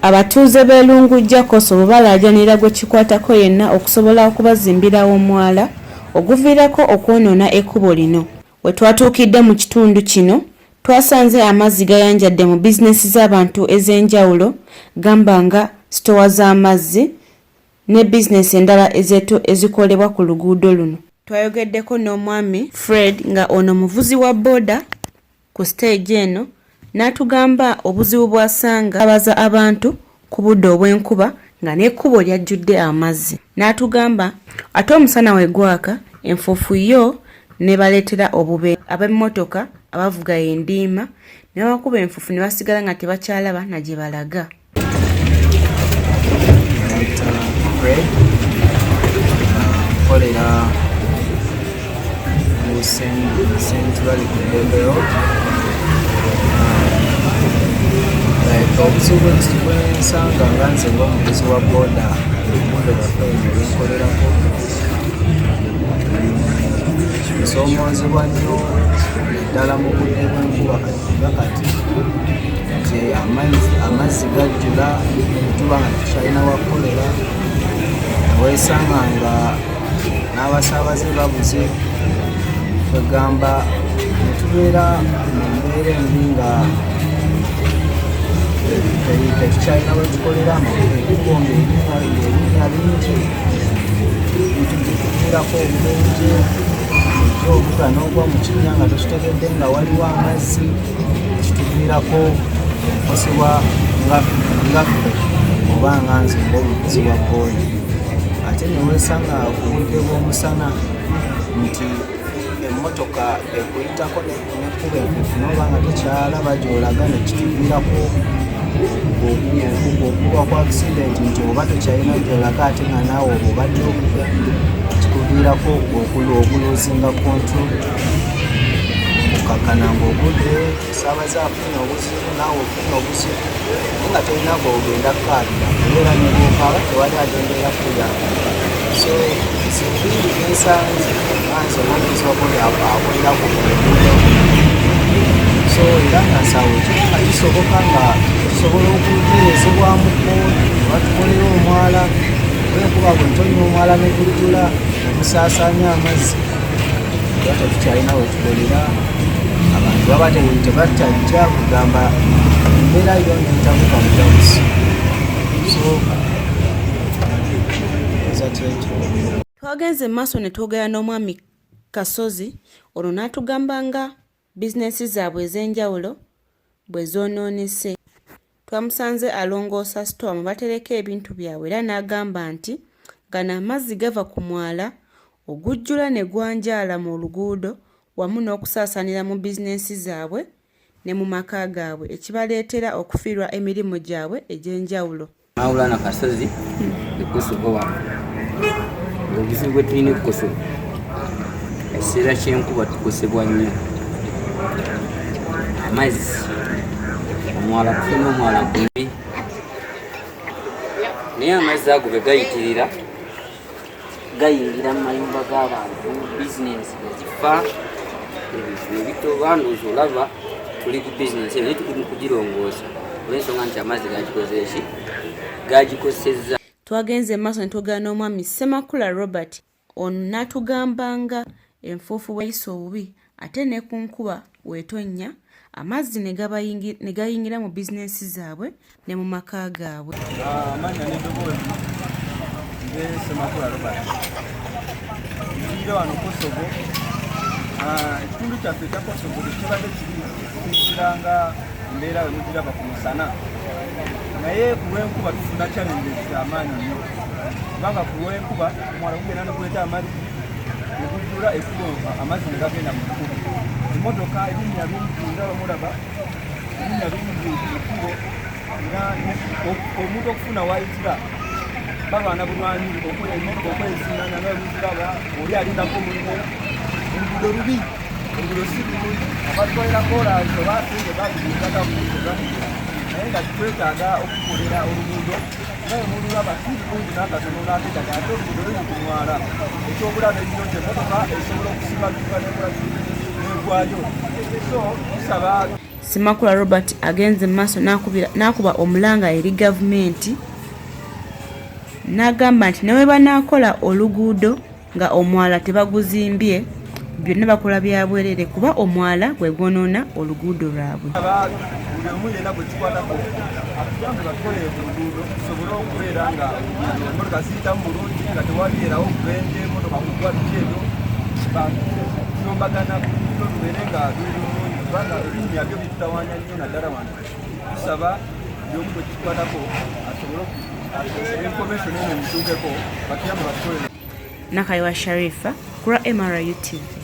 Abatuuze b'e Lungujja Kosovo balaajanira gwe kikwatako yenna okusobola okubazimbira omwala oguviirako okwonoona ekkubo lino. We twatuukidde mu kitundu kino, twasanze amazzi gayanjadde mu bizinensi z'abantu ez'enjawulo gamba nga sitoowa z'amazzi ne bizinensi endala ezikolebwa ku luguudo luno. Twayogeddeko n'omwami Fred nga ono muvuzi wa bbooda ku siteegi eno n'atugamba obuzibu bw'asanga abaza abantu ku budde obw'enkuba nga n'ekkubo lyajjudde amazzi n'atugamba ate omusana we gwaka enfuufu yo n'ebaleetera obubenje ab'emmotoka abavuga endiima ne babakuba enfuufu ne basigala nga tebakyalaba na gye balaga. Nkolera mu Central Dembe Road. Like obuzibu bwensanga nga nze ng'omuvuzi wa boda oluguudo lwaffe luno lwenkolerako nsoomoozebwa nnyo naddala mu budde bw'enkuba nga kati nti amazzi gajjula tuba nga tetukyalina wakukolera wesanga nga n'abasaabaze babuze kwegamba netubeera mu mbeera embi nga tetukyalina wetukolera ekkubo ng'ebinnya bingi bituviirako obubenje ojja ovuga n'ogwa mu kinnya nga tokitegedde nga waliwo amazzi kituviirako okukosebwa nga ffe oba nga nze ng'omuvuzi wa booda ate newesanga ku budde bw'omusana nti emmotoka ekuyitako nekuba enfuufu noba nga tokyalaba gy'olaga nekituviirako okugwa kwa accident nti oba tokyalina gy'olaga ate nga naawe oba obadde ovuga kikuviirako okuluzinga control okukkakkana ng'ogudde omusaabaze afunye obuzibu naawe ofunye obuzibu naye nga tolina gw'ogenda kukaabira kuba era ne bw'okaaba tewali agenda era kukuyamba so ebizibu bingi byensanze nga nze ng'omuvuzi wa boda akolera ku luguudo so era nga nsaba ekiba nga kisoboka nga kisobola okutereezebwamuko ne batukolera omwala oba enkuba bw'etonnya omwala ne gujjula ne gusaasaanya amazzi era tetukyalina we tukolera abantu baba tebakyajja kugamba embeera yo netabuka butabusi so eza kyekyo. Twagenze mu maaso ne twogera n'omwami Kasozi ono n'atugamba nga bizinensi zaabwe ez'enjawulo bwe zoonoonese. Twamusanze alongoosa sitoowa mwe batereka ebintu byabwe era n'agamba nti gano amazzi gava ku mwala ogujjula ne gwanjaala mu luguudo wamu n'okusaasaanira mu bizinensi zaabwe ne mu maka gaabwe ekibaleetera okufiirwa emirimu gyabwe egy'enjawulo. Maulana Kasozi ekusobo wano obuzibu bwe tulina ekukoso ekiseera ky'enkuba tukosebwa nnyo amazzi omwala tulina omwala gubi naye amazzi ago bwe gayitirira gayingira mu mayumba g'abantu bizinensi nezifa ebintu nebitoba ndowooza olaba tuli ku bizinensi naye tuli mu kugirongoosa olw'ensonga nti amazzi gagikoze eki gagikosezza. Twagenze mu maaso ne twogera n'omwami Ssemakula Robert ono n'atugamba nga enfuufu bw'eyisa obubi ate ne ku nkuba w'etonnya amazzi ne gayingira mu bizinensi zaabwe ne mu maka gaabwe. Amannya n'eddoboozi nze Ssemakula Robert. Ntuulira wano Kosovo. Ekitundu kyaffe ekya Kosovo tekibadde kibi okusinziira nga embeera bwe mugiraba ku musana naye ku lw'enkuba tufuna challenges z'amaanyi nnyo kubanga ku lw'enkuba omwala gugenda ne guleeta amazzi ne gujjula ekkubo amazzi ne gagenda mu kkubo emmotoka ebinnya bingi nga bwemulaba ebinnya bingi mu kkubo era omuntu okufuna wayitira balwana bulwanyi emmotoka okwezingana nga bwemuziraba oli alindako munne oluguudo lubi oluguudo si lulungi abatwalira koolaasi oba sente bagulinzakakukola naye nga twetaaga okukolera oluguudo nga bwemululaba si lulungi n'akatono n'aketaka ate oluguudo luli ku mwala ekyobulabe ennyo nti emmotoka esobola okusimatuka nekola negwayo so tusaba. Ssemakula Robert agenze mu maaso n'akuba omulanga eri gavumenti n'agamba nti ne bwe banaakola oluguudo nga omwala tebaguzimbye byonna bakola bya bwerere kuba omwala gwe gwonoona oluguudo lwabwe. Buli omu yenna gwe kikwatako atugambe batukolere ku luguudo tusobole okubeera nga emotoka ziyitamu bulungi nga tewabeerawo bubenje, emotoka kugwa biki ebyo, tuyombagana ku luguudo lubeere nga luli bulungi kubanga ebinnya byo bitutawaanya nnyo naddala wano. Tusaba buli omu gwe kikwatako asobole information eno emutuukeko batuyambe batukolere. Nakayiwa Sharifa ku lwa MRU TV.